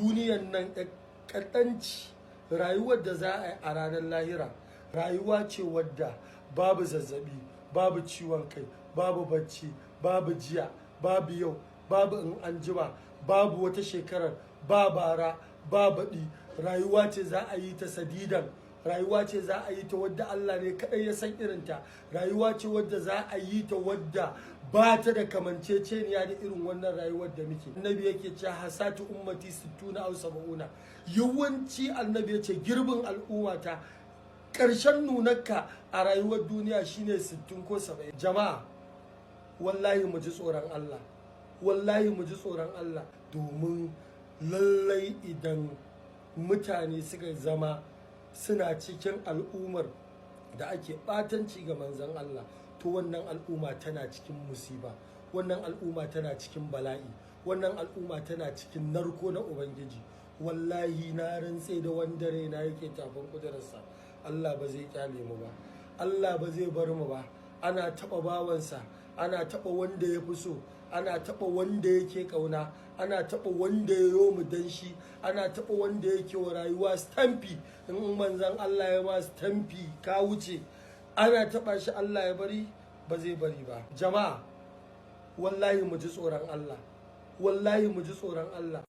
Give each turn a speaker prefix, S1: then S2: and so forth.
S1: Duniyan nan kaɗanci. Rayuwar da za a yi a ranar lahira rayuwa ce wadda babu zazzabi, babu ciwon kai, babu bacci, babu jiya, babu yau, babu in an jima, babu wata shekarar, ba bara, ba baɗi. Rayuwa ce za a yi ta sadidan. Rayuwa ce za a yi ta wadda Allah ne kaɗai ya san irinta. Rayuwa ce wadda za a yi ta wadda ba ta da kamanceceniya da irin wannan rayuwar da muke. Annabi yake ce حصاد أمتي ستون أو سبعون. Yawanci Annabi ya ce girbin al'ummata, ƙarshen nunarka a rayuwar duniya shine 60 ko 70. Jama'a, wallahi mu ji tsoron Allah. Wallahi mu ji tsoron Allah, domin lallai idan mutane suka zama suna cikin al'ummar da ake ɓatanci ga Manzon Allah, to wannan al'umma tana cikin musiba, wannan al'umma tana cikin bala'i, wannan al'umma tana cikin narko na Ubangiji. Wallahi na rantse da wanda raina yake tafin kudurarsa, Allah ba zai kyale mu ba, Allah ba zai bar mu ba. Ana taɓa bawansa, ana taɓa wanda ya fi so, ana taɓa wanda yake ƙauna, ana taɓa wanda ya yo mu dan shi, ana taɓa wanda yake wa rayuwa stampi. In Manzan Allah ya ma stampi, ka wuce. Ana taɓa shi, Allah ya bari? Ba zai bari ba. Jama'a, wallahi mu ji tsoron Allah. Wallahi mu ji tsoron Allah.